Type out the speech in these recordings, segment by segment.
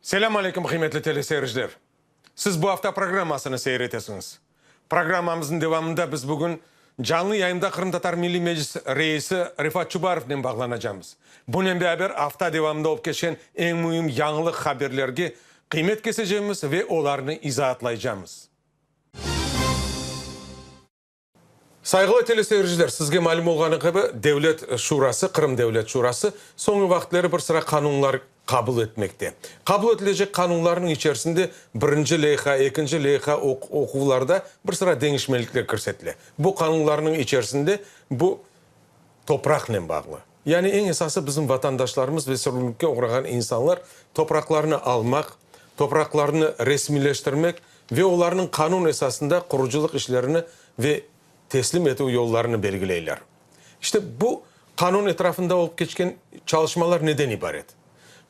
Selâm aleyküm, qıymetli teleseyirciler! Siz bu afta programmasını seyir etesiñiz. Programmamıznıñ devamında biz bugün canlı yayında Qırımtatar Milliy Meclis reisi Refat Çubarovnen bağlanacamız. Bunen beraber afta devamında olıp keçken eñ müim yañılıq haberlerge qıymet kesecemiz ve olarnı izaatlaycamız. Sayğılı teleseyirciler, sizge malüm olğanı kibi, Devlet Şurası, Qırım Devlet Şurası soñu vaqıtları bir sıra qanunlar qabul etmekte. Qabul etilecek qanunlarnıñ içerisinde birinci leyha, ekinci leyha oquvlarda bir sıra deñişmelikler kirsetile. Bu qanunlarnıñ içerisinde bu topraqnen bağlı. Yani eñ esası bizim vatandaşlarımız ve sürgünlikke oğrağan insanlar topraqlarını almaq, topraqlarını resmiyleştirmek ve olarnıñ qanun esasında qurucılıq işlerini ve teslim etüv yollarını belgileyler. İşte bu qanun etrafında olıp keçken çalışmalar neden ibaret?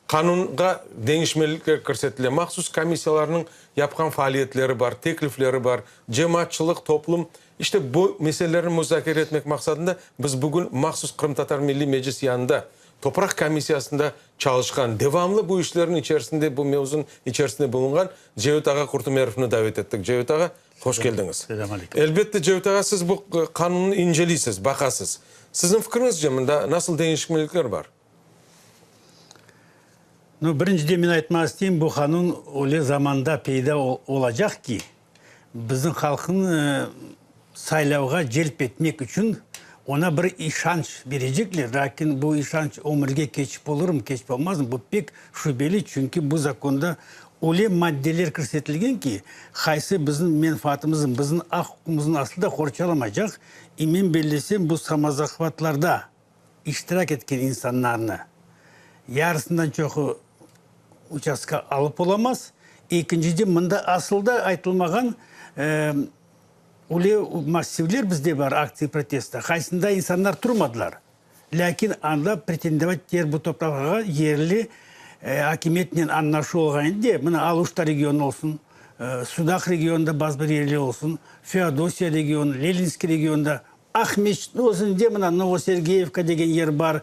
Qanunğa deñişmelikler kirsetile, mahsus komissiyalarnıñ yapqan faaliyetleri bar, teklifleri bar, cemaatçılıq, toplum. İşte bu meselelerni muzakere etmek maqsadında biz bugün mahsus Qırımtatar Milliy Meclis yanında Topraq komissiyasında çalışqan, devamlı bu işlerniñ içerisinde, bu mevzunıñ içerisinde bulunğan Cevet ağa Qurtumerovnı davet ettik. Cevet ağa, hoş keldiñiz. Selâm aleyküm. Elbette, Cevet ağa, siz bu qanunnı inceleysiz, baqasız. Siziñ fikriñizce, mında nasıl deñişmelikler bar? Nu, birinciden men aytmaq isteyim, bu qanun öyle zamanda peyda olacaq ki, Bizim halqnı saylavğa celp etmek içün oña bir işanç berecekler, lâkin bu işanç ömürge keçip olurmı, keçip olmazmı, bu pek şübeli, çünki bu zakonda öyle maddeler kirsetilgen ki, qaysı bizim menfaatımıznı, bizim aq-uquqımıznı aslı da qorçalamaycaq, i men bellesem, bu samozahvatlarda iştirak etken insanlarnı yarısından çoqu uçastka alıp olamaz. Ekinciden, mında asıl da aytılmağan öyle massivler bizde bar, aktsiya protesta, qaysında insanlar turmadılar. Lâkin anda pretendovat eter bu topraqlarğa yerli akimiyetnen añlaşuv olğan edi de, mına Aluşta regionı olsun, Sudaq regionında bazı bir yerler olsun, Feodosiya regionı, Leninskiy regionında Aqmescitniñ özünde mına Novosergeyevka degen yer bar,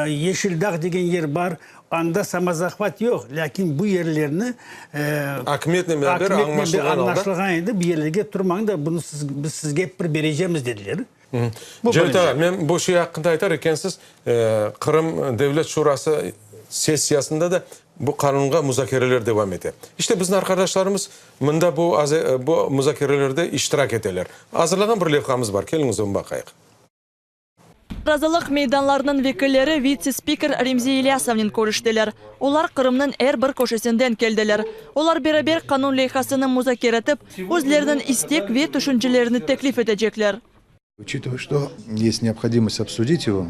Yeşil dağ degen yer bar, anda samozahvat yoq, lâkin bu yerlerni Akimiyetnen beraber añlaşılğan alda. Añlaşılğan edi, bu yerlerge turmañ da, bunı biz sizge ep bir berecemiz, dediler. Cevet ağa, men bu şey aqqında aytar ekensiz, Qırım Devlet Şurası sessiyasında da bu qanunğa muzakereler devam ete. İşte bizim arqadaşlarımız mında bu bu muzakerelerde iştirak eteler. Azırlağan bir levhamız bar, keliñiz onı baqayıq. Razılıq meydanlarınıñ vekilleri vitse-spiker Remzi İlyasovnen körüştiler. Olar Qırımnıñ er bir köşesinden keldiler. Olar beraber qanun leyhasını muzakere etip, özleriniñ istek ve tüşüncelerini teklif etecekler. Uçitıvaya, çto est neobhodimost obsudit ego,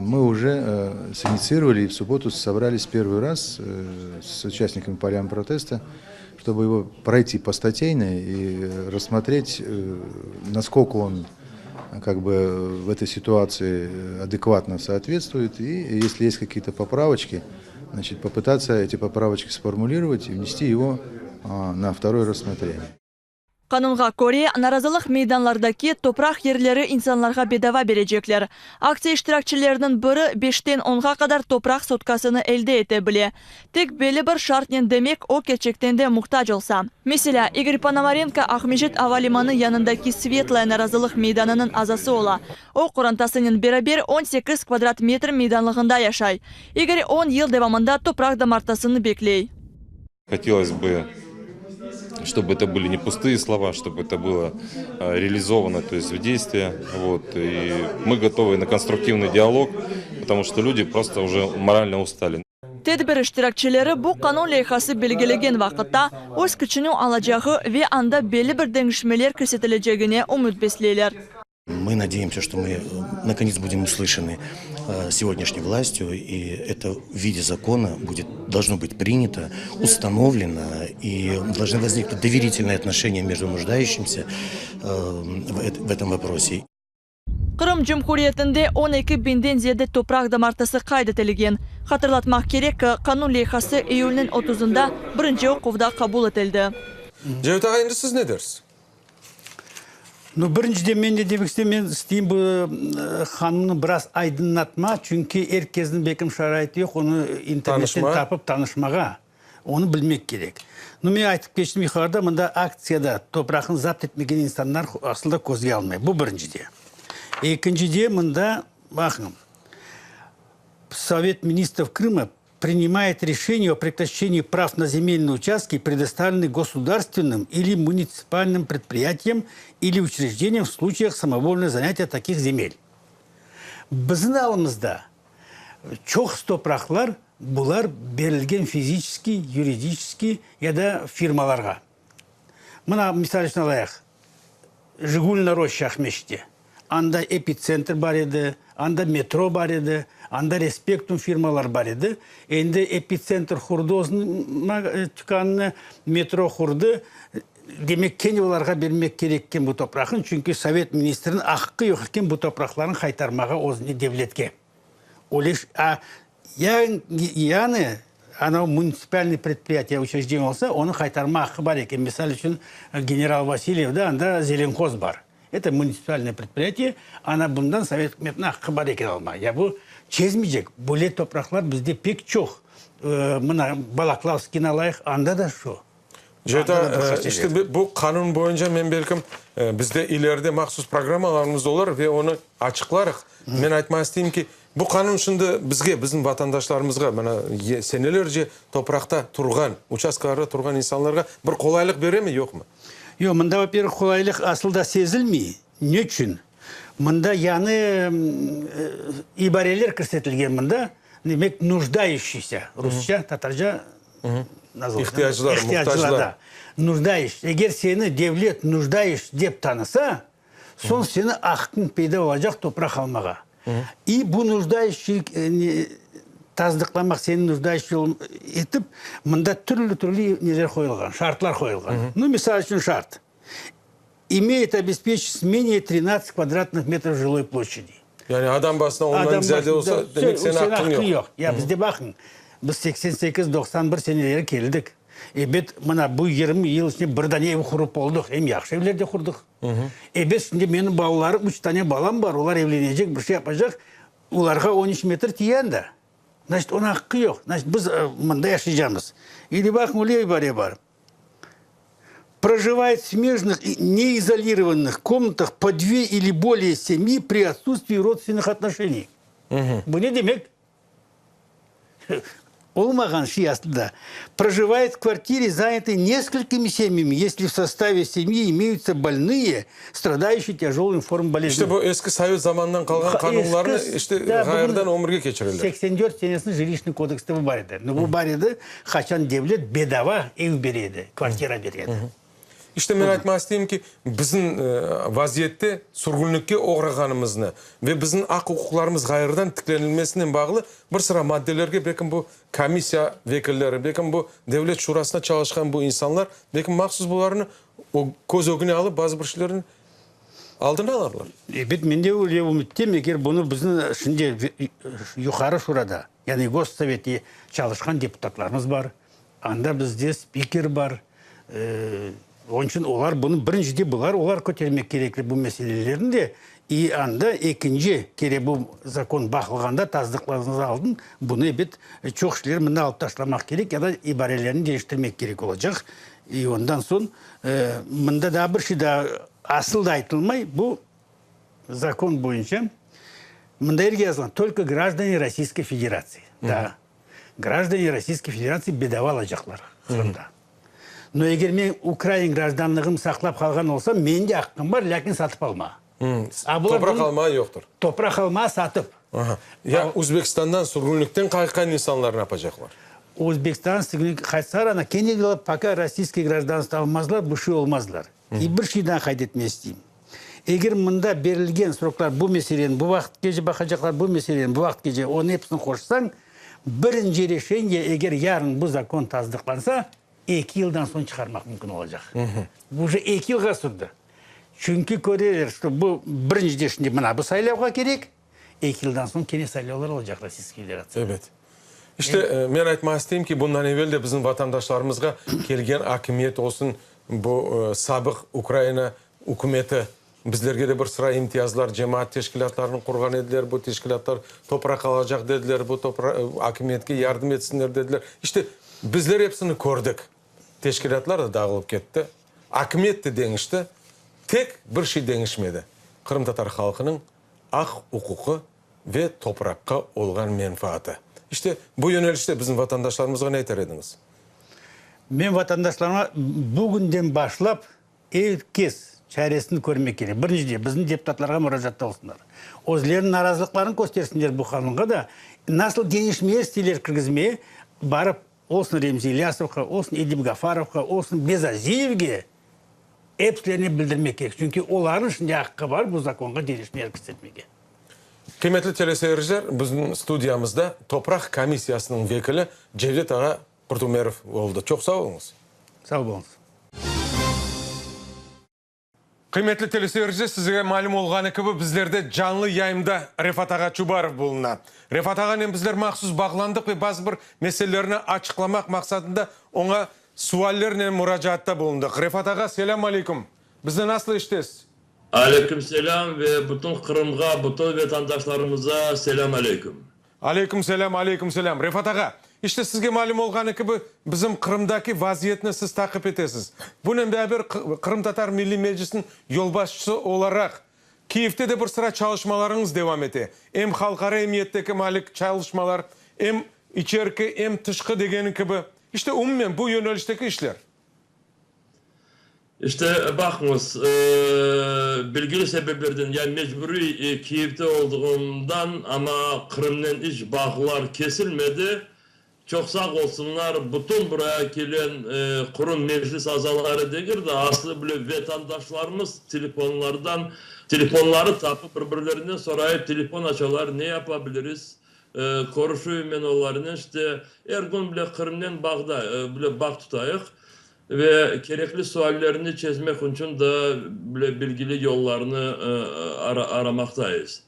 mı uje sinitsировали i v subbotu sobralis pervıy raz s uçastnikami polyam protesta, çtobı ego proyti postateyno i rassmotret, naskolko on kak bı v etoy situatsii adekvatno sootvetstvuet i esli est kakiye-to popravoçki, znaçit, popıtatsia eti popravoçki sformulirovat i vnesti ego na vtoroye rassmotreniye. Qanunğa köre, narazılıq meydanlardaki topraq yerleri insanlarğa bedava berecekler. Aktsiya iştirakçileriniñ biri beşten onğa qadar topraq sotkasını elde ete bile. Tek belli bir şartnen, demek, o kerçekten de muhtac olsa. Meselâ, İgor Ponomarenko Aqmescit ava limanı yanındaki Svetlaya narazılıq meydanınıñ azası ola. O, qorantasınen beraber 18 kvadrat metr meydanlığında yaşay. İgor on yıl devamında topraq damartasını bekley. Hotelos bı, çtoby eto byli ne pustye slova, çtoby eto bylo realizovano, to est v deystviya, vot, i mı gotovı na konstruktivnıy dialog, potomu çto lüdi prosto uje moralno ustali. Tedbir iştirakçileri bu qanun leyhası belgilegen vaqıtta öz küçüni alacağı ve anda belli bir deñişmeler kirsetilecegine ümüt besleyler. Mı nadeyemsâ, çto mı nakonets budem uslışanı segodnâşney vlastyu, i eto v vide zakona budet, dolžno bıt prinyato, ustanovleno, i dolžnı vozniknut doveritelnıye otnoşeniya mejdu nujdaüşimsâ v etom voprose. Qırım Cumhuriyetinde 12 biñden ziyade topraq damartısı qayd etilgen. Hatırlatmaq kerek ki, qanun leyhası iyülniñ otuzında birinci oquvda qabul etildi. Cevet ağa, endi siz ne dersiz? Nu, birinciden men ne demek isteyim, men isteyim bu qanunnı biraz aydınlatma, çünki er kesniñ belkim şaraiti yoq onı internetten tapıp tanışmağa, onı bilmek kerek. Nu, men aytıp keçtim yuqarıda, mında aktsiyada topraqnı zapt etmegen insanlar asıl da közge alınmay, bu birincide. Ekincide, mında, baqıñ, Sovet ministrov Krıma Принимает решение о прекращении прав на земельные участки, предоставленные государственным или муниципальным предприятиям или учреждениям в случаях самовольного занятия таких земель. Bizim alımızda çoq topraqlar bular berilgen fiziçeskiy, yuridiçeskiy ya da firmalarğa. Mına, misal içün alayıq, Jigulna roşça Aqmescitte. Anda Epitsentr bar edi, anda metro bar edi, anda Respektum firmalar bar edi. Endi Epitsentr qurdı özüniñ tükânını, metro qurdı. Demek, kene olarğa bermek kerek eken bu topraqnı, çünki sovet ministriniñ aqqı yoq eken bu topraqlarnı qaytarmağa özüne, devletke. Öyle a, yani, anavı munitsipalnıy predpriyatiye, uçrejideniye olsa, onı qaytarma aqqı bar eken. Misal içün, General Vasilyevde anda Zelenhoz bar. Eto munitsipalnıy predpriyatiye, ana bundan sovet ükümetiniñ aqqı bar eken alma. Ya bu çezmeycek. Böyle topraqlar bizde pek çoq. Mına, Balaklavskiyni alayıq, anda da şu. Cevda, işte bu qanun boyunca men belkim, bizde ileride mahsus programmalarımız olur ve onı açıqlarıq. Men aytmaq isteyim ki, bu qanun şimdi bizge, bizim vatandaşlarımızğa, mana senelerce topraqta turğan, uçastkalarda turğan insanlarğa bir qolaylıq beremi, yoqmı? Yoq, mında, vo-pervıh, qolaylıq asıl da sezilmey. Ne içün? Mında yañı ibareler kirsetilgen mında, demek, нуждающийся, rusça, tatarca İhtiyaclar, muhtaclar. Нуждающийся. Eger seni devlet нуждающийся dep tanısa, soñ seni aqqıñ peyda olacaq topraq almağa. İ bu нуждающий tasdıqlamaq, seni нуждающий etip, mında türlü-türlü neler qoyulğan, şartlar qoyulğan. Nu, misal içün, şart. İmeyet obespeçit menее trinadtsat kvadratnıh metrov jiloy ploşçadi. Yani adam başına ondan ziyade olsa, demek seniñ aqqıñ yoq. Ya bizde baqıñ, biz 88, 91 seneleri keldik. Ebet, mına bu 20 yıl içinde bir dane ev qurıp oldıq, em yahşı evler de qurdıq. Ebet, şimdi menim balalarım, üç tane balam bar, olar evlenecek, bir şey yapacaq, olarğa on üç metr tiye anda. Znaçit, onıñ aqqı yoq. Znaçit, biz mında yaşaycamız. Ili baqıñ, öyle ibare bar. Проживает в смежных и неизолированных комнатах по две или более семьи при отсутствии родственных отношений. Bu ne demek? Olmağan şey aslında. Проживает в квартире, занятой несколькими семьями, если в составе семьи имеются больные, страдающие тяжелыми формами болезни. İşte bu eski sovet zamanından qalğan qanunlarnı işte ğayrıdan ömürge keçireler. 84 senesiniñ Jilişnıy kodekste bu bar edi. No bu bar edi, qaçan devlet bedava ev bere edi, kvartira bere edi. İşte men aytmaq isteyim ki, bizim vaziyette sürgünlikke oğrağanımıznı ve bizim aq-uquqlarımız ğayrıdan tiklenilmesinen bağlı bir sıra maddelerge belkim bu komissiya vekilleri, belkim bu Devlet şurasında çalışqan bu insanlar, belkim mahsus bularnı O, köz ögüne alıp, bazı bir şeylerni aldını alarlar. Ebet, men de öyle ümüttem, eger bunı bizni şimdi Yuqarı Şurada, yani Gossovette çalışqan deputatlarımız bar, anda bizde spiker bar, onıñ içün olar bunı birincide bular, olar kötermek kerekler bu meselelerni de, i anda ekinci kere bu zakon baqılğanda, tasdıqlanğandan aldın, bunı ebet çoq şeyler mında alıp taşlamaq kerek ya da ibarelerni deñiştirmek kerek olacaq. İ ondan soñ, mında daa bir şey daa asıl da aytılmay, bu zakon boyunca mında erge yazılğan, tolko grajdanı Rossiyskoy Federatsiya, daa grajdanı Rossiyskoy Federatsiya bedava alacaqlar Qırımda. No eger men ukrain grajdanlığım saqlap qalğan olsam, menim de aqqım bar, lâkin satıp alma. A bular Topraq alma yoqtır. Topraq alma satıp. Aha. Ya Özbekistandan sürgünlikten qaytqan insanlar ne yapacaqlar? Özbekistandan sürgünlikten qaytsalar, ana kene de olar poka rossiyskiy grajdanstvo almazlar, bir şey olmazlar. İ bir şey daa qayd etmege isteyim. Eger mında berilgen sroklar bu meseleni bu vaqıtqece baqacaqlar, bu meseleni bu vaqıtqece, onıñ episini qoşsañ, birinci reşeniye eger yarın bu zakon tasdıqlansa, eki yıldan soñ çıqarmaq mümkün olacaq. Bu uje eki yılğa sürdi. Çünki köreler, şto bu birincide şimdi mına bu saylavğa kerek, eki yıldan soñ kene saylavlar olacaq Rossiyskiy Federatsiyada. Ebet. İşte, men aytmaq isteyim ki, bundan evel de bizim vatandaşlarımızğa kelgen akimiyet olsun, bu sabıq Ukraina ükümeti. Bizlerge de bir sıra imtiyazlar, cemaat teşkilâtlarını qurğan ediler, bu teşkilâtlar topraq alacaq dediler, bu akimiyetke yardım etsinler dediler. İşte, bizler episini kördik. Teşkilâtlar da dağılıp ketti, akimiyet de deñişti, tek bir şey deñişmedi, qırımtatar halqınıñ aq-uquqı ve topraqqa olğan menfaatı. İşte, bu yönelişte bizim vatandaşlarımızğa ne aytar ediñiz? Men vatandaşlarıma bugünden başlap Er kes çaresini körmek kerek. Birincide, bizim deputatlarğa muracaatta olsunlar. Özleriniñ narazılıqlarını köstersinler bu qanunğa da, nasıl deñişmeye isteyler kirgizmeye, barıp, olsun Remzi İlyasovqa, olsun Edip Gafarovqa, olsun Bezaziyevge, episilerine bildirmek kerek. Çünki olarnıñ şimdi aqqı bar bu zakonğa deñişmeler kirsetmege. Qıymetli teleseyirciler, bizim studiyamızda Topraq komissiyasınıñ vekili Cevdet ağa Qurtumerov oldı. Çoq sağ oluñız. Sağ oluñız. Qıymetli teleseyirciler, sizge malüm olğanı kibi, bizlerde canlı yayında Refat ağa Çubarov buluna. Refat ağanen bizler mahsus bağlandıq ve bazı bir meselelerni açıqlamaq maqsadında oña suallernen muracaatta bulundıq. Refat ağa, selâm aleyküm. Bizni nasıl eşitesiz? Aleyküm selâm ve bütün Qırımğa, bütün vetandaşlarımıza selâm aleyküm. Aleyküm selâm, aleyküm selâm. Refat ağa, işte sizge malüm olğanı kibi, bizim Qırımdaki vaziyetni siz taqip etesiz. Bunen beraber Qırımtatar Milliy Meclisiniñ yolbaşçısı olaraq, Kiyevde de bir sıra çalışmalarıñız devam ete. Em halqara emiyetteki malik çalışmalar, em içerki, em tışqı degeni kibi. İşte, umumen, bu yönelişteki işler. İşte, baqıñız, bilgili sebeplerden, ya mecburiy Kiyevde olduğımdan, amma Qırımnen iç bağlar kesilmedi. Çoq sağ olsunlar, bütün buraya kelen qurum meclis azaları degil de, aslı bile vetandaşlarımız telefonlardan, telefonları tapıp, bir-birlerinden sorayıp telefon açalar, ne yapabiliriz, körüşüyim men olarnen, işte, er kün bile Qırımnen bağda, bile bağ tutayıq. Ve kerekli suallerni çezmek içün da bile bilgili yollarnı aramaqtayız.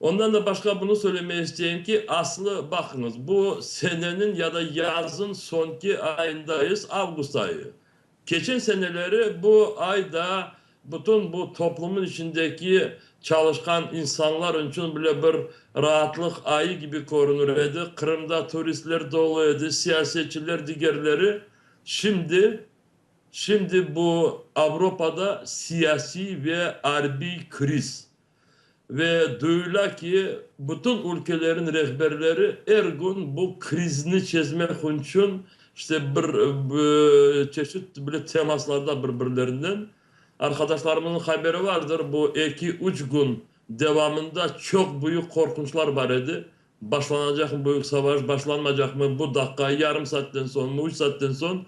Ondan da başqa bunı söylemege isteyim ki, aslı, baqıñız, bu seneniñ ya da yazıñ soñki ayındayız, avgust ayı. Keçen seneleri bu ay da bütün bu toplumın içindeki çalışqan insanlar içün bile bir raatlıq ayı kibi körünir edi. Qırımda turistler dolu edi, siyasetçiler, digerleri. Şimdi, şimdi bu Avropada siyasiy ve arbiy kriz. Ve duyula ki, bütün ülkelerin rehberleri er kün bu krizni çezmek içün işte bir çeşit bile temaslarda bir-birlerinden. Arqadaşlarımıznıñ haberi vardır, bu eki-üç kün devamında çoq büyük qorqunçlar bar edi. Başlanacaqmı büyük savaş, başlanmacaqmı, bu daqqa, yarım saatten soñmı, üç saatten soñ.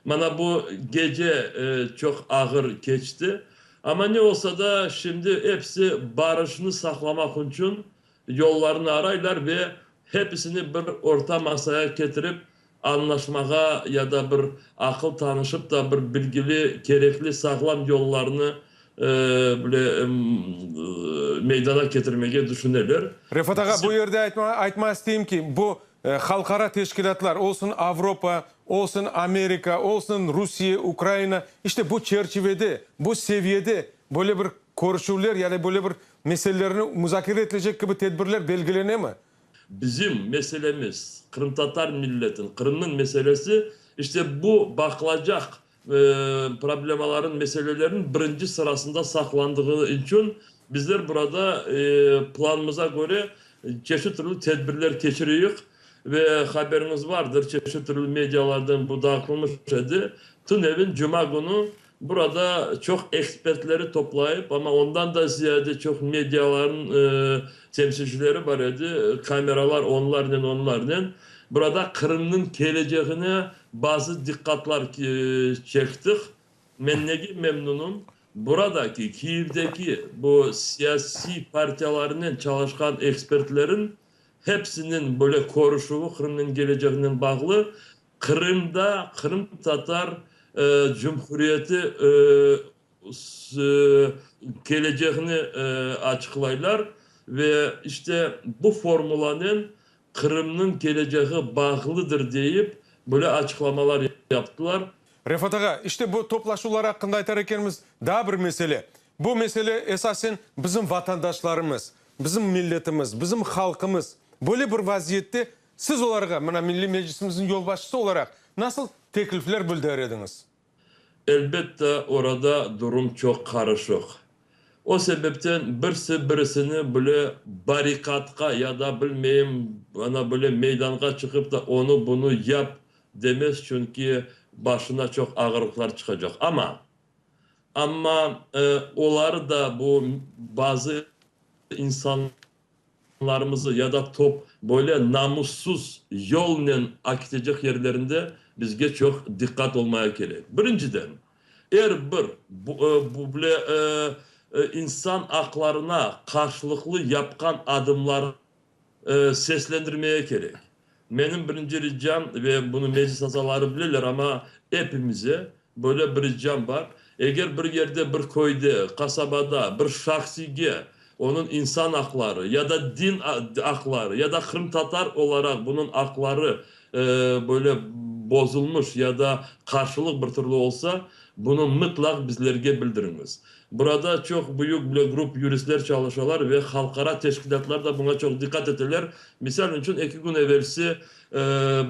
Mana bu gece çoq ağır keçti. Amma ne olsa da, şimdi episi barışnı saqlamaq içün yollarnı araylar ve hepisini bir orta masaya ketirip añlaşmağa ya da bir aqıl tanışıp da bir bilgili, kerekli, sağlam yollarnı bile meydana ketirmege düşüneler. Refat ağa, bu yerde aytma isteyim ki, bu halqara teşkilâtlar, olsun Avropa, olsun Amerika, olsun Rusiye, Ukraina, işte bu çerçivede, bu seviyede böyle bir körüşüvler ya da böyle bir meselelerni muzakere etilecek kibi tedbirler belgilenemi? Bizim meselemiz, qırımtatar milletin, Qırımnıñ meselesi, işte bu baqılacaq problemaların, meselelerin birinci sırasında saqlandığı içün bizler burada planımıza köre çeşit türlü tedbirler keçiriyik ve haberiñiz vardır, çeşit türlü medialardan bu dağıtılmış edi. Tünevin, cuma künü, Burada çoq ekspertleri toplayıp, amma ondan da ziyade çoq medialarnıñ temsilcileri bar edi, kameralar onlarnen, onlarnen. Burada Qırımnıñ keleceğine bazı diqqatlar çektik. Men nege memnunım, buradaki, Kiyevdeki bu siyasiy partiyalarnen çalışqan ekspertlerin hepsiniñ böyle körüşüvi Qırımnıñ keleceğinen bağlı Qırımda Qırımtatar Cumhuriyeti keleceğini açıqlaylar ve işte bu formulanen Qırımnıñ keleceği bağlıdır deyip böyle açıqlamalar yaptılar. Refat ağa, işte bu toplaşuvlar aqqında aytar ekenmiz, daa bir mesele. Bu mesele esasen bizim vatandaşlarımız, bizim milletimiz, bizim halqımız böyle bir vaziyette siz olarğa, mına Milliy Meclisimizniñ yolbaşçısı olaraq, nasıl teklifler bildirir ediñiz? Elbette, orada durum çoq qarışıq. O sebepten birsi birisini bile barrikadqa ya da bilmeyim, ana böyle meydanğa çıqıp da onı bunı yap demez, çünki başına çoq ağırlıqlar çıqacaq. Amma, amma olar da bu bazı insanlarımızı ya da top böyle namussız yolnen akitecek yerlerinde bizge çoq diqqat olmaya kerek. Birinciden, er bir bu böyle insan aqlarına qarşılıqlı yapqan adımlarnı seslendirmeye kerek. Menim birinci ricam, ve bunı Meclis azaları bileler, amma epimize böyle bir ricam bar, eger bir yerde, bir köyde, qasabada bir şahsiyge onıñ insan aqları ya da din aqları ya da qırımtatar olaraq bunıñ aqları böyle bozulmış ya da qarşılıq bir türlü olsa, bunı mıtlaq bizlerge bildiriñiz. Burada çoq büyük bile grup yuristler çalışalar ve halqara teşkilâtlar da buña çoq diqqat eteler. Misal içün, eki kün evelsi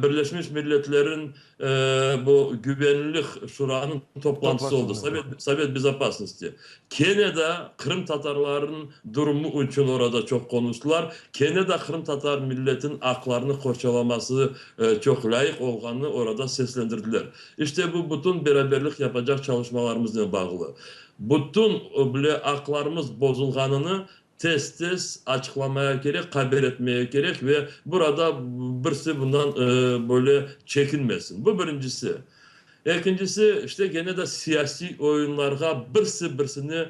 Birleşmiş Milletlerniñ bu Güvenlik Şuranıñ toplantısı oldı, Sovet Bezopasnosti. Kene de qırımtatarlarnıñ durumu içün orada çoq qonuştılar, kene de qırımtatar milletiniñ aqlarını qorçalaması çoq lâyıq olğanını orada seslendirdiler. İşte bu bütün beraberlik yapacaq çalışmalarımıznen bağlı. Bütün bile aqlarımız bozulğanını tez-tez açıqlamaya kerek, haber etmeye kerek ve burada birisi bundan böyle çekinmesin. Bu birincisi. Ekincisi, işte gene de siyasiy oyunlarğa birisi birisini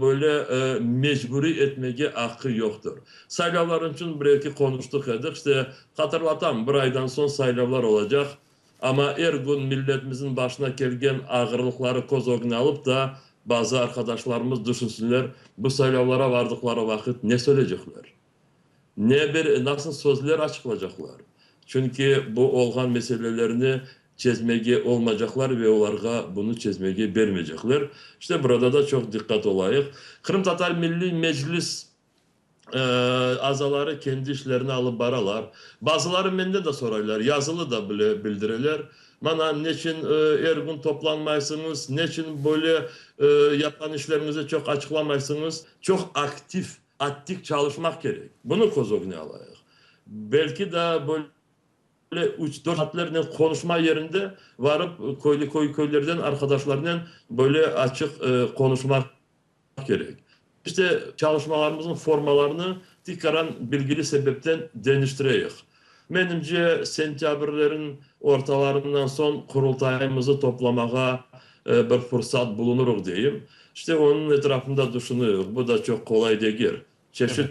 böyle mecburiy etmege aqqı yoqtır. Saylavlar içün bir-eki qonuştıq edik. İşte hatırlatam, bir aydan soñ saylavlar olacaq. Amma er kün milletimizniñ başına kelgen ağırlıqları köz ögüne alıp da, bazı arqadaşlarımız düşünsinler, bu saylavlara vardıqları vaqıt ne söyleycekler? Ne bir, nasıl sözler açıqlacaqlar? Çünki bu olğan meselelerni çezmege olmacaqlar ve olarğa bunı çezmege bermeycekler. İşte burada da çoq diqqat olayıq. Qırımtatar Milliy Meclis Azaları kendi işlerini alıp baralar. Bazıları menden de soraylar, yazılı da bile bildireler. Mana, neçün er kün toplanmaysıñız, neçün böyle yapqan işleriñizni çoq açıqlamaysıñız? Çoq aktiv, attik çalışmaq kerek. Bunı köz ögüne alayıq. Belki de böyle üç-dört saatlernen qonuşma yerinde varıp köylü, köy-köylerden arqadaşlarnen böyle açıq qonuşmaq kerek. İşte, çalışmalarımıznıñ formalarını tikaran bilgili sebepten deñiştireyik. Menimce, sentâbrlerin ortalarından soñ Qurultayımızı toplamağa bir fursat bulunırıq deyim. İşte, onıñ etrafında düşünüyik. Bu da çoq qolay degil. Çeşit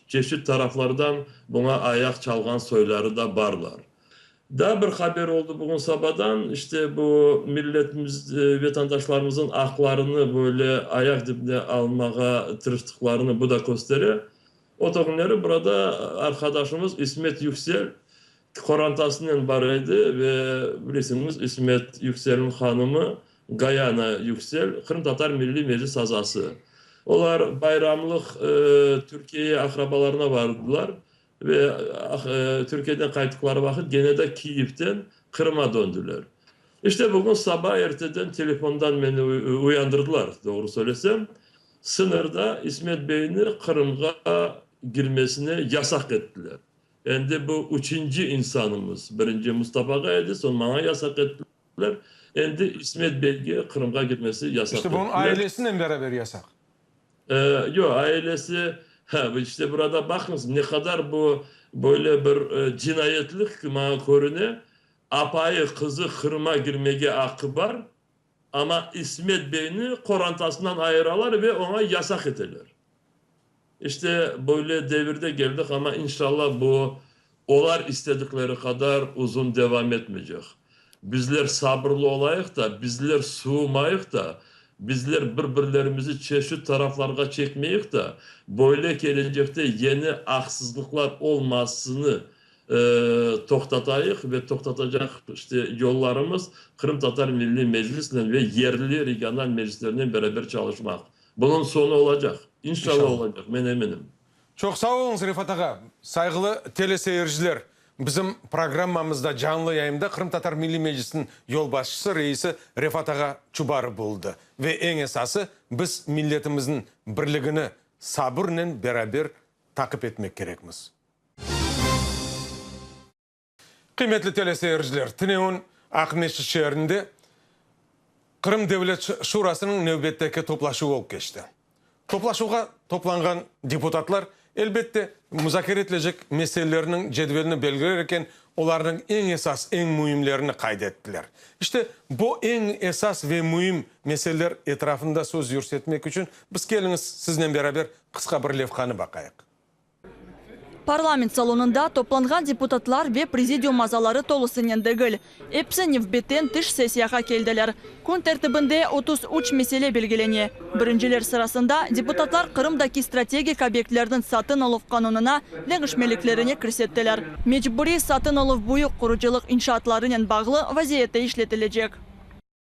Çeşit taraflardan buña ayaq çalğan soyları da barlar. Daa bir haber oldı bugün sabadan, işte bu milletimiz, vetandaşlarımıznıñ aqlarını böyle ayaq dibine almağa tırıştıqlarını bu da köstere. O künleri burada arqadaşımız İsmet Yüksel qorantasınen bar edi ve bilesiñiz İsmet Yükselniñ hanımı Gayana Yüksel, Qırımtatar Milliy Meclis azası. Olar bayramlıq Türkiyeye aqrabalarına bardılar ve Türkiyeden qayttıqları vaqıt gene de Kiyevden Qırıma döndüler. İşte bugün saba erteden telefondan meni uyandırdılar, doğru söylesem, sıñırda İsmet beyni Qırımğa girmesine yasaq ettiler. Endi bu üçünci insanımız, birinci Mustafağa edi, soñ maña yasaq ettiler. Endi İsmet beyge Qırımğa kirmesi yasaq İşte bunıñ ettiler. ailesinen beraber yasaq. Yoq, ailesi, ha, işte burada baqıñız, ne qadar bu böyle bir cinayetlik ki maña körüne, apayı, qızı Qırıma kirmege aqqı bar, amma İsmet beyni qorantasından ayıralar ve oña yasaq eteler. İşte, böyle devirde keldik, amma inşallah bu olar istedikleri qadar uzun devam etmeycek. Bizler sabırlı olayıq da, bizler suvumayıq da, bizler bir-birlerimizi çeşit taraflarğa çekmeyik da, böyle kelecekte yeni aqsızlıqlar olmasını toqtatayıq ve toqtatacaq işte yollarımız Qırımtatar Milliy Meclisnen ve yerli regional meclislernen beraber çalışmaq. Bunıñ soñu olacaq. İnşallah olacaq, men eminim. Çoq sağ oluñız, Refat ağa. Sayğılı teleseyirciler, bizim programmamızda canlı yayında Qırımtatar Milliy Meclisiniñ yolbaşçısı, reisi Refat ağa Çubarov bulundı. Ve eñ esası, biz milletimizniñ birligini sabırnen beraber taqip etmek kerekmiz. Qıymetli teleseyirciler, tünevin Aqmescit şeerinde Qırım Devlet Şurasınıñ nevbetteki toplaşuvı olıp keçti. Toplaşuvğa toplanğan deputatlar, elbette, muzakere etilecek meselelerniñ cedvelini belgiler eken, olarnıñ eñ esas, eñ müimlerini qayd ettiler. İşte, bu eñ esas ve müim meseleler etrafında söz yürsetmek içün biz keliñiz siznen beraber qısqa bir levhanı baqayıq. Parlament salonında toplanğan deputatlar ve prezidium azaları tolusınen degil, episi nevbetten tış sessiyağa keldiler. Kün tertibinde 33 mesele belgilene. Birinciler sırasında deputatlar Qırımdaki strategik obyektlerniñ satın aluv qanunına deñişmeliklerine kirsettiler. Mecburiy satın aluv büyük qurucılıq inşaatlarınen bağlı vaziyette işletilecek.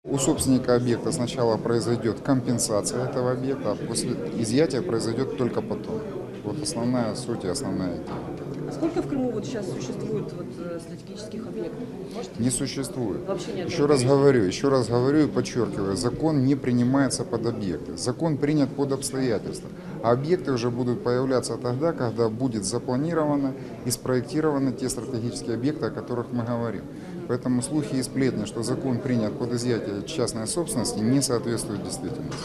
У собственника объекта сначала произойдет компенсация этого объекта, а после изъятия произойдет только потом. Вот основная суть и основная идея. А сколько в Крыму вот сейчас существует вот э, стратегических объектов? Можете? Не существует. Вообще нет. Еще раз говорю, еще раз говорю и подчеркиваю, закон не принимается под объекты. Закон принят под обстоятельства. А объекты уже будут появляться тогда, когда будет запланировано и спроектированы те стратегические объекты, о которых мы говорим. Поэтому слухи и сплетни, что закон принят под изъятие частной собственности, не соответствуют действительности.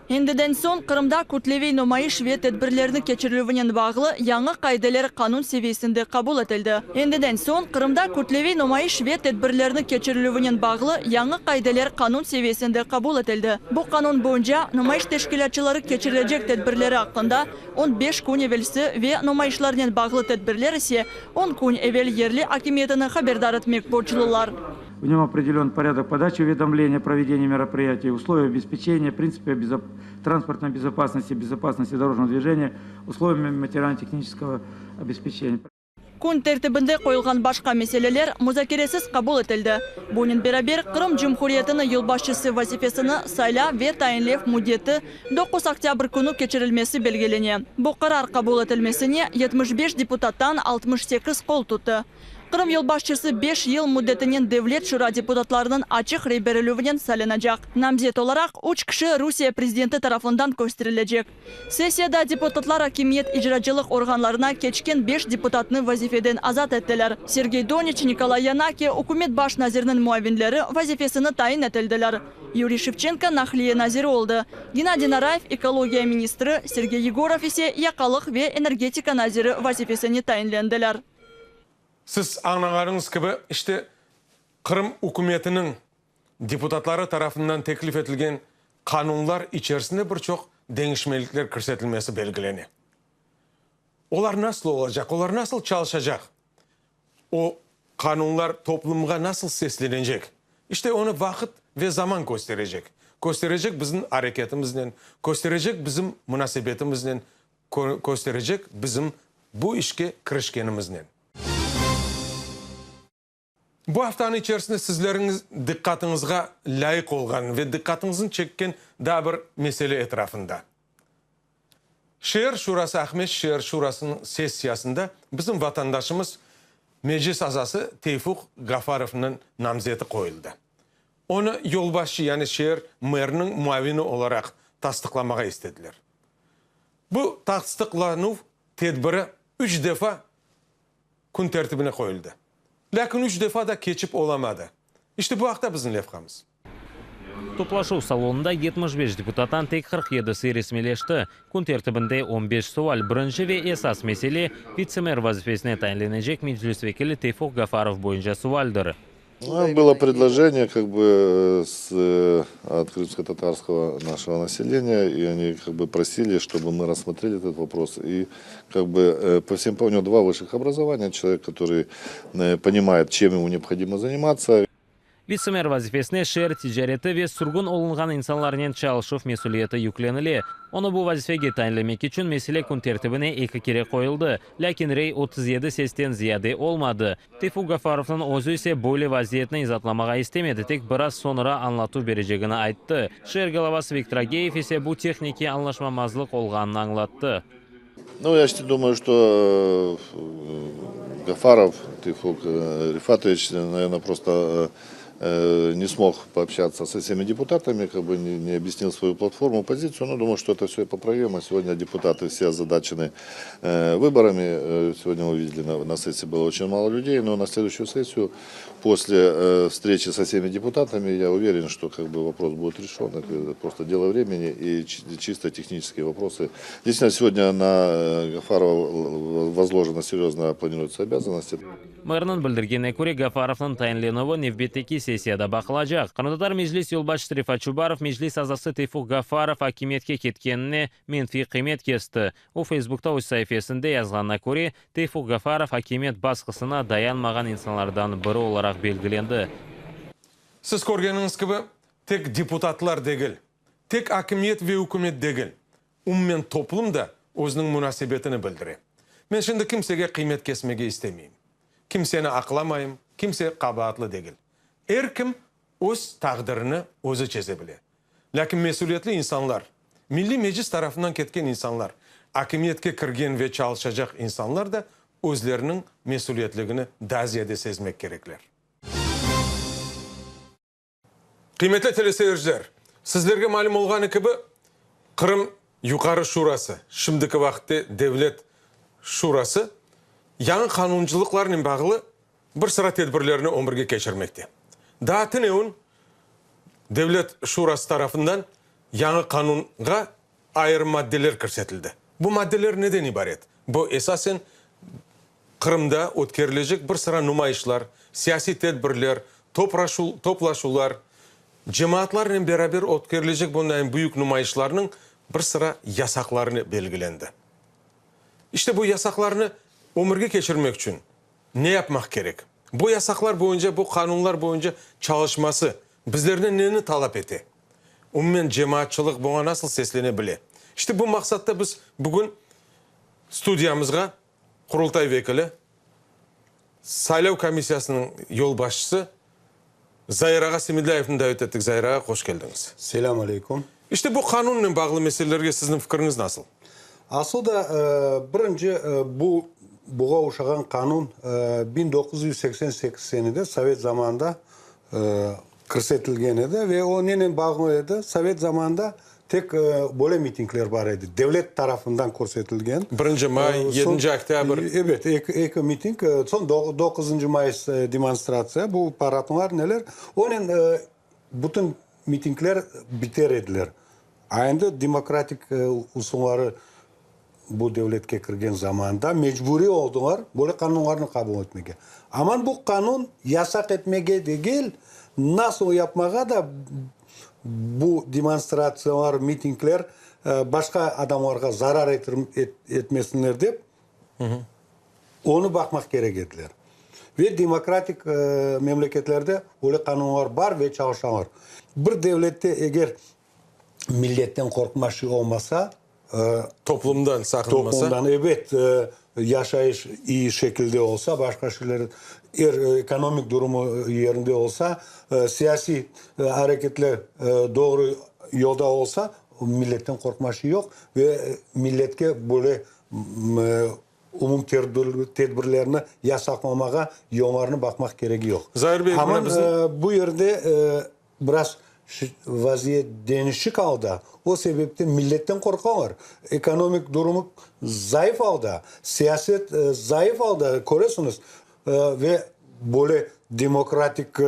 Endiden soñ Qırımda kütleviy numayış ve tedbirlerni keçirilüvinen bağlı yañı qaideler qanun seviyesinde qabul etildi. Endiden soñ Qırımda kütleviy numayış ve tedbirlerni keçirilüvinen bağlı yañı qaideler qanun seviyesinde qabul etildi. Bu qanun boyunca numayış teşkilâtçıları keçirilecek tedbirleri aqqında 15 kün evelsi ve numayışlarnen bağlı tedbirler ise 10 kün evel yerli akimiyetini haberdar etmek borclular. В нем определен порядок подачи уведомления о проведении мероприятий, условия обеспечения, принципы безоп... транспортной безопасности, безопасности дорожного движения, условия материально-технического обеспечения. Kün tertibinde qoyulğan başqa meseleler muzakeresiz qabul etildi. Bunen beraber Qırım Cumhuriyetiniñ yolbaşçısı vazifesini saylav ve tayinlev müddeti 9 oktâbr künü keçirilmesi belgilene. Bu qarar qabul etilmesine 75 deputattan 68 qol tuttı. Qırım yolbaşçısı 5 yıl müddetinen Devlet şura deputatlarınıñ açıq rey berilüvinen saylanacaq. Namzet olaraq üç kişi Rusiye prezidenti tarafından kösterilecek. Sessiyada deputatlar akimiyet icracılıq organlarına keçken beş deputatnı vazifeden azat ettiler. Sergey Doniç, Nikolay Yanaki ükümet baş naziriniñ muavinleri vazifesine tayin etildiler. Yuriy Şevçenko naqliye naziri oldı. Gennadiy Narayev ekologiya ministri, Sergey Yegorov ise yaqalıq ve energetika naziri vazifesine tayinlendiler. Siz añlağanıñız kibi, işte Qırım ükümetiniñ deputatları tarafından teklif etilgen qanunlar içerisinde bir çoq deñişmelikler kirsetilmesi belgilene. Olar nasıl olacaq, olar nasıl çalışacaq, o qanunlar toplumğa nasıl seslenecek, işte onı vaqıt ve zaman kösterecek. Kösterecek bizim areketimiznen, kösterecek bizim munasebetimiznen, kösterecek bizim bu işke kirişkenimiznen. Bu aftanıñ içerisinde sizleriñiz diqqatıñızğa lâyıq olğan ve diqqatıñıznı çekken daa bir mesele etrafında. Şeer şurası Aqmescit şeer şurasınıñ sessiyasında bizim vatandaşımız, Meclis azası Teyfuq Gafarovnıñ namzeti qoyuldı. Onı yolbaşçı, yani şeer meriniñ muavini olaraq tasdıqlamağa istediler. Bu tasdıqlanuv tedbiri üç defa kün tertibine qoyuldı. Lâkin üç defa da keçip olamadı. İşte bu aqta bizim levhamız. Toplaşuv salonında 75 deputattan tek 47-si resmiyleşti. Kün tertibinde 15 sual. Birinci ve esas mesele vitse-mer vazifesine tayinlenecek Meclis vekili Teyfuq Gafarov boyunca sualdir. Ну, было предложение как бы от крымско-татарского нашего населения, и они как бы просили, чтобы мы рассмотрели этот вопрос. И как бы по всем, у него два высших образования, человек, который понимает, чем ему необходимо заниматься. Vitse-mer vazifesine şeer ticareti ve sürgün olunğan insanlarnen çalışuv mesüliyeti yüklenile. Onı bu vazifege tayinlemek içün mesele kün tertibine eki kere qoyuldı, lâkin rey 37 sesten ziyade olmadı. Teyfuk Gafarovnıñ özü ise böyle vaziyetni izatlamağa istemedi, tek biraz soñra añlatuv berecegini ayttı. Şeer golovası Viktor Ageyev ise bu tehnikiy añlaşmamazlıq olğanını añlattı. Nu, ya думаю, что Гафаров Тейфук Рифатович, наверное, просто не смог пообщаться со всеми депутатами, как бы не, не объяснил свою платформу, позицию. Но думаю, что это все поправимо. Сегодня депутаты все озадачены выборами. Сегодня мы видели, на, на сессии было очень мало людей, но на следующую сессию, после встречи со всеми депутатами, я уверен, что как бы вопрос будет решен. Это просто дело времени и чисто технические вопросы. Действительно, сегодня на Гафарова возложена серьезная планируется обязанности. Mernıñ bildirgenine köre, Gafarovnıñ tayinlenüvi nevbetteki sessiyada baqılacaq. Qırımtatar Meclis yolbaşçısı Refat Çubarov Meclis azası Teyfuk Gafarov akimiyetke ketkenine menfiy qıymet kesti. O, Feysbukta öz saifesinde yazğanına köre, Teyfuk Gafarov akimiyet basqısına dayanmağan insanlardan biri olaraq belgilendi. Siz körgeniñiz kibi, tek deputatlar degil, tek akimiyet ve ükümet degil, umumen toplum da özüniñ munasebetini bildire. Men şimdi kimsege qıymet kesmege istemeyim. Kimseni aqlamayım, kimse qabaatlı degil. Er kim öz taqdirini özü çeze bile. Lâkin mesüliyetli insanlar, Milliy Meclis tarafından ketken insanlar, akimiyetke kirgen ve çalışacaq insanlar da özleriniñ mesüliyetligini daa ziyade sezmek kerekler. Qıymetli teleseyirciler, sizlerge malüm olğanı kibi, Qırım Yuqarı Şurası, şimdiki vaqıtte Devlet Şurası, yañı qanuncılıqlarnen bağlı bir sıra tedbirlerni ömürge keçirmekte. Daa tünevin Devlet Şurası tarafından yañı qanunğa ayırı maddeler kirsetildi. Bu maddeler neden ibaret? Bu, esasen, Qırımda ötkerilecek bir sıra numayışlar, siyasiy tedbirler, toplaşuvlar, cemaatlarnen beraber ötkerilecek bunday büyük numayışlarnıñ bir sıra yasaqlarını belgilendi. İşte bu yasaqlarnı ömürge keçirmek içün ne yapmaq kerek? Bu yasaqlar boyunca, bu qanunlar boyunca çalışması bizlerden neni talap ete? Umumen cemaatçılıq buña nasıl seslene bile? İşte bu maqsatta biz bugün studiyamızğa Qurultay vekili, saylav komissiyasınıñ yolbaşçısı Zair ağa Semedlâyevni davet ettik. Zair ağa, hoş keldiñiz. Selâm aleyküm. İşte bu qanunnen bağlı meselelerge sizniñ fikiriñiz nasıl? Asıl da, birinci, bu buğa oşağan qanun 1988 senede, sovet zamanında kirsetilgen edi ve o nenen bağlı edi? Sovet zamanında tek böyle mitingler bar edi, devlet tarafından körsetilgen. Birinci may, yedinci oktâbr. Ebet, eki miting, soñ doquzıncı mayıs demonstratsiya, bu paradlar, neler, onen bütün mitingler biter ediler. A endi demokratik usulları bu devletke kirgen zamanda mecburiy oldılar böyle qanunlarnı qabul etmege. Aman bu qanun yasaq etmege degil, nasıl yapmağa da bu demonstratsiyalar, mitingler başqa adamlarğa zarar etmesinler dep, onı baqmaq kerek ediler. Ve demokratik memleketlerde öyle qanunlar bar ve çalışalar. Bir devlette eger milletten qorqma şey olmasa, Toplumdan saqınmasa. Toplumdan, ebet, yaşayış iyi şekilde olsa, başqa şeyler, er ekonomik durumu yerinde olsa, siyasiy areketler doğru yolda olsa, milletten qorqma şey yoq ve milletke böyle umum tedbirlerni yasaqlamağa yollarnı baqmaq keregi yoq. Zair bey, mına bizim. Amma bu yerde Biraz vaziyet deñişik alda, o sebepten milletten qorqalar. Ekonomik durumı zayıf alda, siyaset zayıf alda, köresiñiz, ve böyle demokratik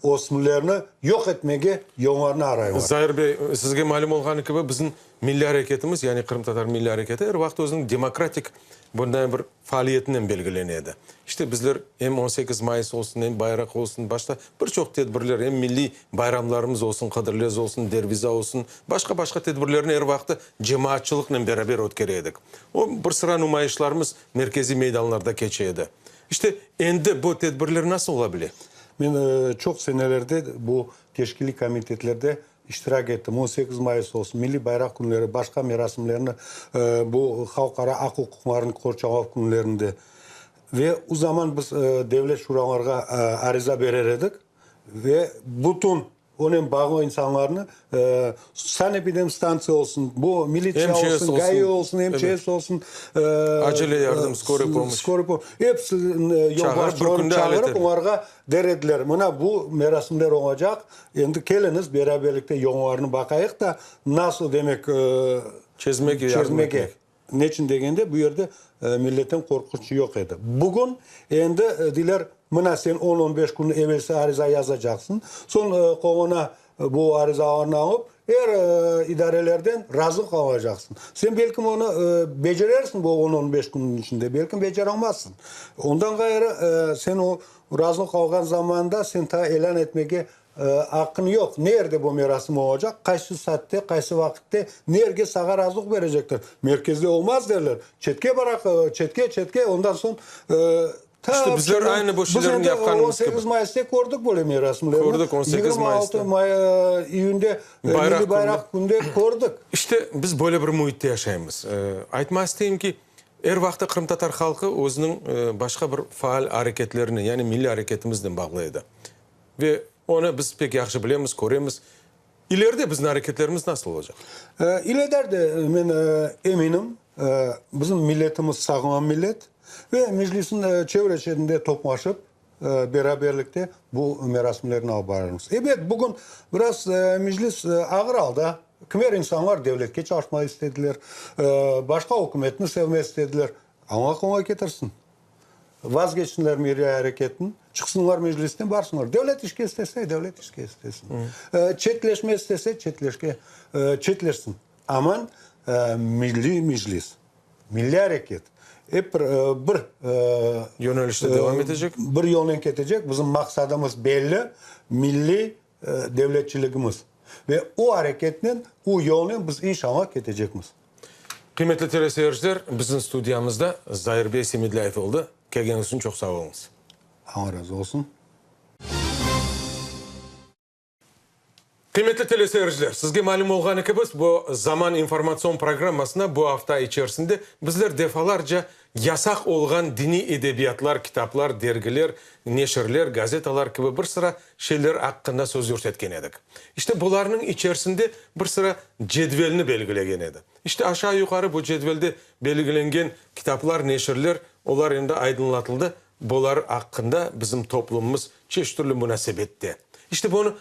ösümlerni yoq etmege yollarnı araylar. Zair bey, sizge malüm olğanı kibi, bizim milliy areketimiz, yani qırımtatar milliy areketi er vaqıt özüniñ demokratik bunday bir faaliyetinen belgilene edi. İşte, bizler em 18 mayıs olsun, em bayraq olsun, başta bir çoq tedbirler, em milliy bayramlarımız olsun, Qıdırlez olsun, Derviza olsun, başqa-başqa tedbirlerni er vaqtı cemaatçılıqnen beraber ötkere edik. O, bir sıra numayışlarımız merkeziy meydanlarda keçe edi. İşte, endi bu tedbirler nasıl ola bile? Men çoq senelerde bu teşkiliy komitetlerde iştirak ettim. 18 mayıs olsun, Milliy bayraq künleri, başqa merasimlerni, bu halqara aq-uquqlarnı qorçalav künlerinde. Ve o zaman biz Devlet şuralarğa ariza berer edik ve bütün Onen bağlı insanlarnı, sanepidemstantsiya olsun, bu militsiya olsun, GAİ olsun, MÇS olsun, Acele yardım, skoroy pomoş, skoroy pomoş, episi yolbaşçılarını çağırıp, olarğa der ediler, mına bu merasimler olacaq, endi keliñiz, beraberlikte yollarını baqayıq da, nasıl demek, çezmege yardım etmek. Neçün degende, bu yerde milletten qorqunç yoq edi. Bugün endi deyler, mına sen on-on beş kün evelsi ariza yazacaqsıñ, soñ qoluna bu arizalarnı alıp, er idarelerden razılıq alacaqsıñ. Sen belkim onı becerersiñ bu on-on beş künniñ içinde, belkim beceralmazsıñ. Ondan ğayrı, sen o razılıq alğan zamanda sen ta ilân etmege Aqqıñ yoq. Nerde bu merasim olacaq, qaysı saatte, qaysı vaqıtte, nerge saña razılıq berecekler? Merkezde olmaz derler. Çetke baraq, çetke, çetke, ondan soñ ta İşte bizler aynı bu şeylerni yapqanımız kibi. Biz endi 18 mayısta kördik böyle merasimlerni. Kördik, 18 mayısta. 26 iyünde Milliy bayraq künde kördik. İşte biz böyle bir müitte yaşaymız. Aytmaq isteyim ki, er vaqıtta qırımtatar halqı özüniñ başqa bir faal areketlerinen, yani milliy areketimiznen bağlı edi. Ve onı biz pek yahşı bilemiz, köremiz. İleride bizim areketlerimiz nasıl olacaq? İleride men eminim, bizim milletimiz sağlam millet ve Meclisniñ çevre-çetinde toplaşıp, beraberlikte bu merasimlerni alıp bararmız. Ebet, bugün biraz Meclis ağır alda. Kimer insanlar devletke çalışmağa istediler, başqa ükümetni sevmez istediler. Alla qolay ketirsin. Vazgeçsinler milliy areketni, çıqsınlar meclisten, barsınlar. Devlet işke istese, devlet işke istesin. Çetleşme istese, çetleşke, çetleşsin. Aman milliy meclis, milliy areket ep bir, bir yönelişte devam etecek. Bir yolnen ketecek. Bizim maqsadımız belli, milliy devletçiligimiz. Ve o areketnen, o yolnen biz inşallah ketecekmiz. Qıymetli teleseyirciler, bizim studiyamızda Zair bey Semedlâyev oldı. Kelgeniñiz içün çoq sağ oluñız. Alla razı olsun. Qıymetli teleseyirciler, sizge malüm olğanı kibi, bu Zaman informatsion programmasında bu afta içerisinde bizler defalarca Yasaq olğan diniy edebiyatlar, kitaplar, dergiler, neşirler, gazetalar kibi bir sıra şeyler aqqında söz yürsetken edik. İşte, bularnıñ içerisinde bir sıra cedvelni belgilegen edi. İşte, aşağı-yuqarı bu cedvelde belgilengen kitaplar, neşirler, olar endi aydınlatıldı, bular aqqında bizim toplumımız çeşit türlü munasebette. İşte, bunı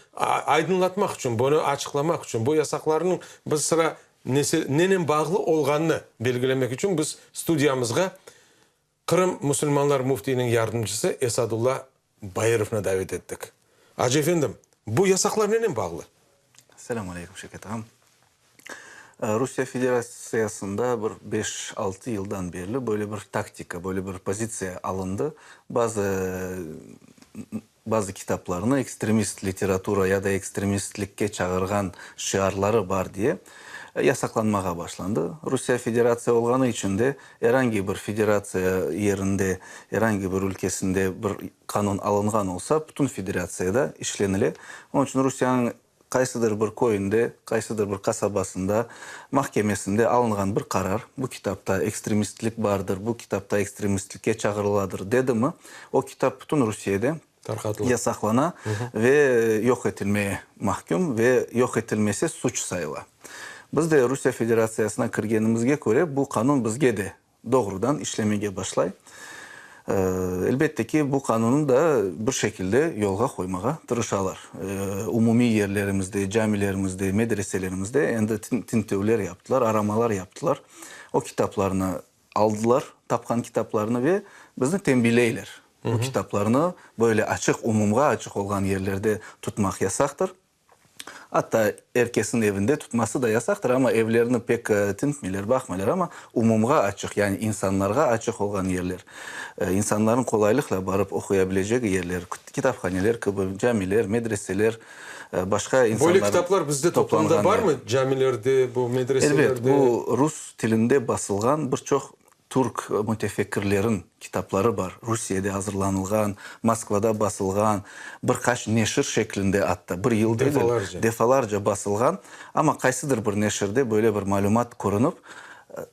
aydınlatmaq içün, bunı açıqlamaq içün, bu yasaqlarnıñ bir sıra Nese, nenen bağlı olğanını belgilemek içün biz studiyamızğa Qırım musulmanlar müftiyiniñ yardımcısı Esadulla Bairovnı davet ettik. Acı efendim, bu yasaqlar nenen bağlı? Selâm aleyküm, Şevket ağam. Rusiye Federatsiyasında bir beş-altı yıldan berli böyle bir taktika, böyle bir pozitsiya alındı. Bazı bazı kitaplarnı ekstremist literatura ya da ekstremistlikke çağırğan şiarları bar diye yasaqlanmağa başlandı. Rusiye Federatsiya olğanı içün de er angi bir federatsiya yerinde, er angi bir ülkesinde bir qanun alınğan olsa, bütün federatsiyada işlenile. Onıñ içün Rusiyeniñ qaysıdır bir köyünde, qaysıdır bir qasabasında, mahkemesinde alınğan bir qarar, bu kitapta ekstremistlik bardır, bu kitapta ekstremistlikke çağırıladır dedimi, o kitap bütün Rusiyede yasaqlana ve yoq etilmeye mahküm ve yoq etilmese suç sayıla. Biz de Rusiye Federatsiyasına kirgenimizge köre bu qanun bizge de doğrudan işlemege başlay. Elbette ki, bu qanunı da bir şekilde yolğa qoymağa tırışalar. Umumiy yerlerimizde, camilerimizde, medreselerimizde endi tintüvler yaptılar, aramalar yaptılar. O kitaplarnı aldılar, tapqan kitaplarnı ve bizni tenbileyler. Bu kitaplarnı böyle açıq, umumğa açıq olğan yerlerde tutmaq yasaqtır. Atta er kesniñ evinde tutması da yasaqtır, amma evlerni pek tintmeyler, baqmaylar, amma umumğa açıq, yani insanlarğa açıq olğan yerler, insanların qolaylıqla barıp oquya bilecegi yerler, kitaphaneler kibi, camiler, medreseler, başqa insanların Böyle kitaplar bizde toplumda barmı, camilerde, bu medreselerde? Elbet, bu rus tilinde basılğan bir çoq. türk mütefekkirlerin kitapları bar, Rusiyede azırlanılğan, Moskvada basılğan, bir qaç neşir şeklinde atta, bir yıl degil, Defalarca. defalarca basılğan, amma qaysıdır bir neşirde böyle bir malümat körünip,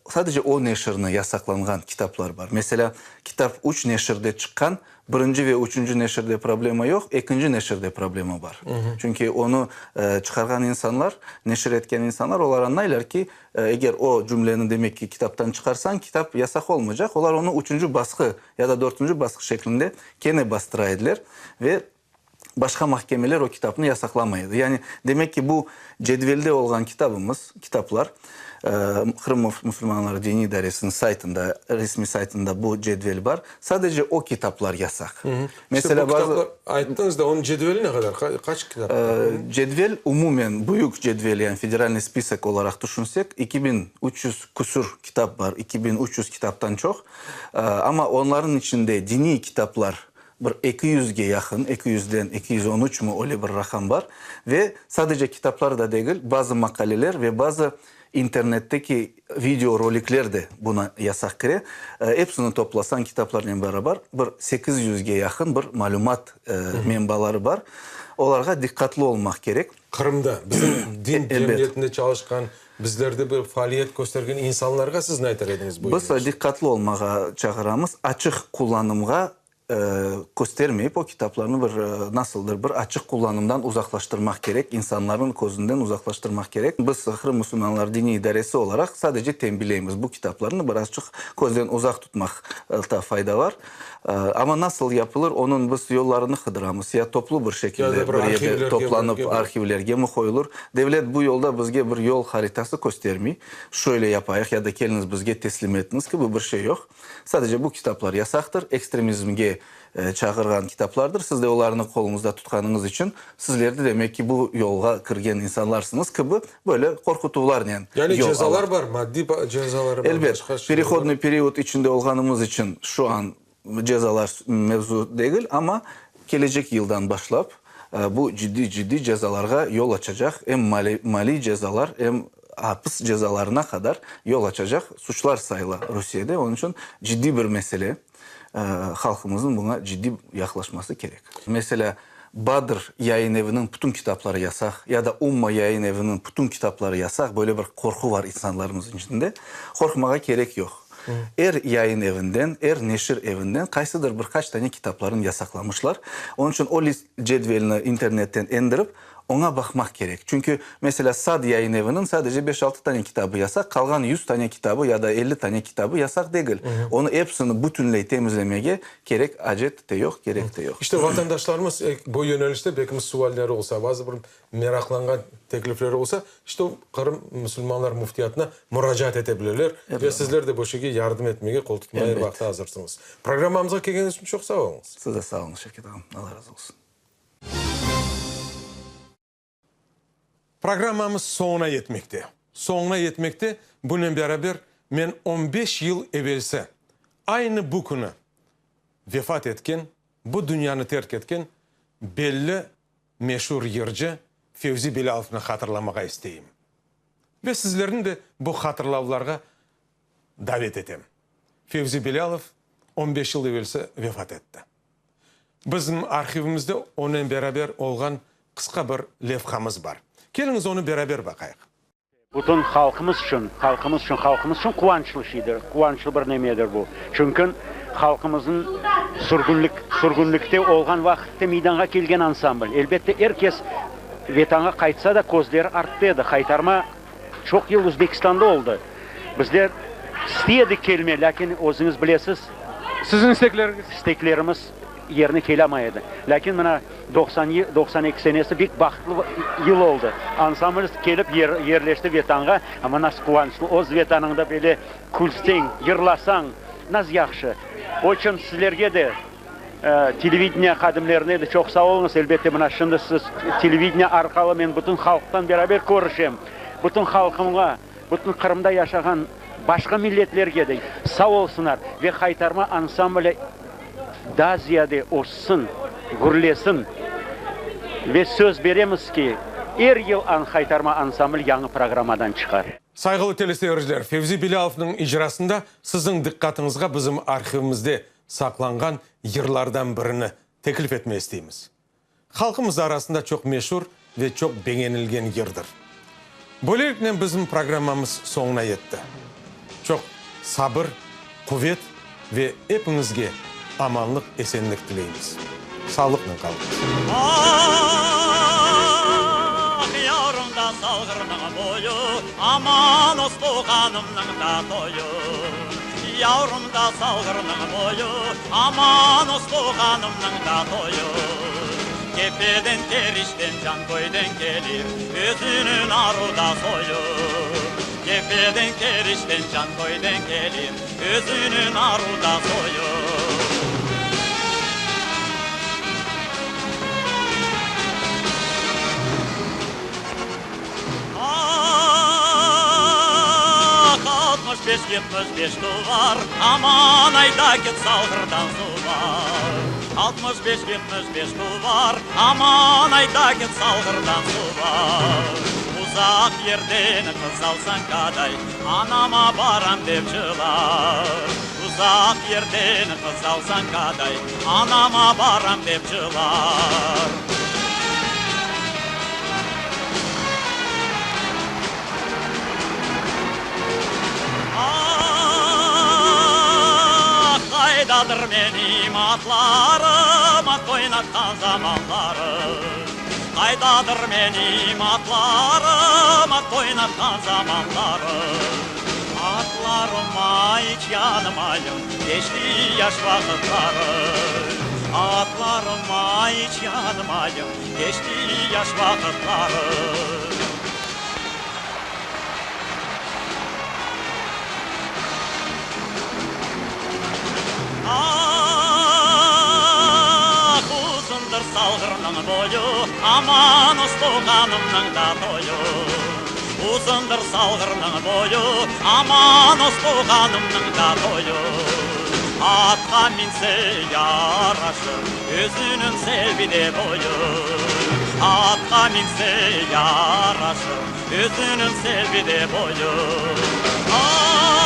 sadece o neşirni yasaqlanğan kitaplar bar. Meselâ, kitap üç neşirde çıqqan, Birinci ve üçünci neşirde problema yoq, ekinci neşirde problema bar. Çünki onı çıqarğan insanlar, neşir etken insanlar, olar añlaylar ki, eger o cümleni, demek ki, kitaptan çıqarsañ, kitap yasaq olmaycaq. Olar onı üçünci basqı ya da dörtünci basqı şeklinde kene bastıra ediler ve başqa mahkemeler o kitapnı yasaqlamay edi. Yani, demek ki, bu cedvelde olğan kitabımız, kitaplar, Qırım musulmanları diniy idaresiniñ saytında, resmiy saytında bu cedvel bar, sadece o kitaplar yasaq. Meselâ, bazı. İşte bu kitaplar, ayttıñız da, onıñ cedveli ne qadar, qaç kitap bar? Cedvel, umumen, büyük cedvel, yani federalnıy spisok olaraq tüşünsek, 2300 küsür kitap bar, 2300 kitaptan çoq. Amma onlarnıñ içinde diniy kitaplar Bir eki yüzge yaqın, eki yüzden, 213 mü, öyle bir raqam bar. Ve sadece kitaplar da degil, bazı maqaleler ve bazı internetteki video rolikler de buna yasaq kire. Epsini toplasañ kitaplarnen beraber bir sekiz yüzge yaqın bir malümat menbaları bar. Olarğa diqqatlı olmaq kerek. Qırımda bizim din cemiyetinde çalışqan, bizlerde bir faaliyet köstergen insanlarğa siz ne aytar ediñiz bu Biz diqqatlı olmağa çağıramız, açıq qullanımğa köstermeyip, o kitaplarnı bir nasıldır bir açıq qullanımdan uzaqlaştırmaq kerek, insanlarnıñ közünden uzaqlaştırmaq kerek. Biz Qırım musulmanları diniy idaresi olaraq sadece tenbileymiz, bu kitaplarnı birazçıq közden uzaq tutmaqta fayda bar. Amma nasıl yapılır, onıñ biz yollarını qıdıramız, ya toplu bir şekilde bir yerde toplanıp arhivlerge mi qoyulır. Devlet bu yolda bizge bir yol haritası köstermey, şöyle yapayıq ya da keliñiz bizge teslim etiñiz kibi bir şey yoq. Sadece bu kitaplar yasaqtır, ekstremizmge çağırğan kitaplardır, siz de olarnı qoluñızda tutqanıñız içün sizler de demek ki bu yolğa kirgen insanlarsıñız kibi böyle qorqutuvlarnen Yani yol cezalar ala. bar, maddiy cezaları bar, Elbet, başqa şeyler bar. perehodnıy period içinde olğanımız içün şu an cezalar mevzu degil, amma kelecek yıldan başlap bu ciddiy-ciddiy cezalarğa yol açacaq, em maliy cezalar, em apis cezalarına qadar yol açacaq suçlar sayıla Rusiyede. Onıñ içün ciddiy bir mesele, halqımıznıñ buña ciddiy yaqlaşması kerek. Meselâ, Badr yayın eviniñ bütün kitapları yasaq ya da Umma yayın eviniñ bütün kitapları yasaq, böyle bir qorqu var insanlarımıznıñ içinde. Qorqmağa kerek yoq. Er yayın evinden, er neşir evinden qaysıdır bir qaç tane kitaplarını yasaqlamışlar. Onıñ içün o list, cedvelni internetten endirip, oña baqmaq kerek. Çünki, meselâ, Sad yayın eviniñ sadece beş-altı tane kitabı yasaq, qalğan yüz tane kitabı ya da 50 tane kitabı yasaq degil. Onı epsini bütünley temizlemege kerek acet te yoq, kerek te yoq. İşte, vatandaşlarımız bu yönelişte belki sualleri olsa, bazı bir meraqlanğan teklifleri olsa, işte o Qırım musulmanlar müftiyatına muracaat ete bilirler ve sizler de bu şeyge yardım etmege, qol tutmağa er vaqıt azırsıñız. Programmamızğa kelgeniñiz içün çoq sağ oluñız. Siz de sağ oluñız, Şevket ağam. Alla razı olsun. Programmamız soñuna yetmekte. Soñuna yetmekte, bunen beraber men on beş yıl evelsi, aynı bu künü vefat etken, bu dünyanı terk etken belli meşur yırcı Fevzi Bilâlovnı hatırlamağa isteyim. Ve sizlerni de bu hatırlavlarğa davet etem. Fevzi Bilâlov on beş yıl evelsi vefat etti. Bizim arhivimizde onen beraber olğan qısqa bir levhamız bar. Keliñiz onı beraber baqayıq. Bütün halqımız içün, halqımız içün, halqımız içün quvançlı şeydir, quvançlı bir nemedir bu. Çünki halqımıznıñ sürgünlik, sürgünlikte olğan vaqıtta meydanğa kelgen ansambl. Elbette, er kes Vetanğa qaytsa da, közleri artta edi. Haytarma çoq yıl Özbekistanda oldı. Bizler istey edik kelme, lâkin özüñiz bilesiz. Siziñ istekleriñiz? İsteklerimiz yerine kelamay edi. Lâkin mına 92 senesi bek bahtlı yıl oldı. Ansambl kelip yerleşti Vetanğa. Amma nasıl quvançlı, öz Vetanıñda böyle külseñ, yırlasañ, nasıl yahşı. O içün sizlerge de, televideniye hadimlerine de çoq sağ oluñız. Elbette, mına şimdi siz televideniye arqalı men bütün halqtan beraber körüşem. Bütün halqımğa. Bütün Qırımda yaşağan başqa milletlerge de sağ olsunlar ve Haytarma ansambli daa ziyade össün, gürlesin ve söz beremiz ki, er yıl Haytarma ansambli yañı programmadan çıqar. Sayğılı teleseyirciler, Fevzi Bilâlovnıñ icrasında siziñ diqqatıñızğa bizim arhivimizde saqlanğan yırlardan birini teklif etmege isteymiz. Halqımız arasında çoq meşur ve çoq beñenilgen yırdır. Böyleliknen bizim programmamız soñuna yetti. Çoq sabır, quvet ve epiñizge amanlıq, esenlik tileymiz. Sağlıqnen qalıñız. Ah, yavrım da Salğırnıñ boyu, Aman Usluğanımnıñ da toyu. Yavrım da Salğırnıñ boyu, Aman Usluğanımnıñ da toyu. Kefeden, Kerişten, Canköyden kelir, Özüniñ aru da soyu. Kefeden, Kerişten, Canköyden kelir, Özüniñ aru da soyu. Ah, 65, 75 tuvar, Aman ayda ket Salğırdan suv bar. 65, 75 tuvar, Aman ayda ket Salğırdan suv bar. Uzaq yerden qız alsañ kaday, Anama baram dep cılar. Uzaq yerden qız alsañ kaday, Anama baram dep cılar. Ah, qaydadır menim atlarım, At oynatqan zamanlarım? Qaydadır menim atlarım, At oynatqan zamanlarım? Atlarıma iç yanmayım, Keçti yaş vaqıtlarım. Atlarıma iç yanmayım, Keçti yaş vaqıtlarım. Ah, uzundır Salğırnıñ boyu, Aman Usluğanımnıñ da toyu. Uzundır Salğırnıñ boyu, Aman Usluğanımnıñ da toyu. Atqa minse yaraşır, Özüniñ selbi de boyu. Atqa minse yaraşır, Özüniñ selbi de boyu. Ah!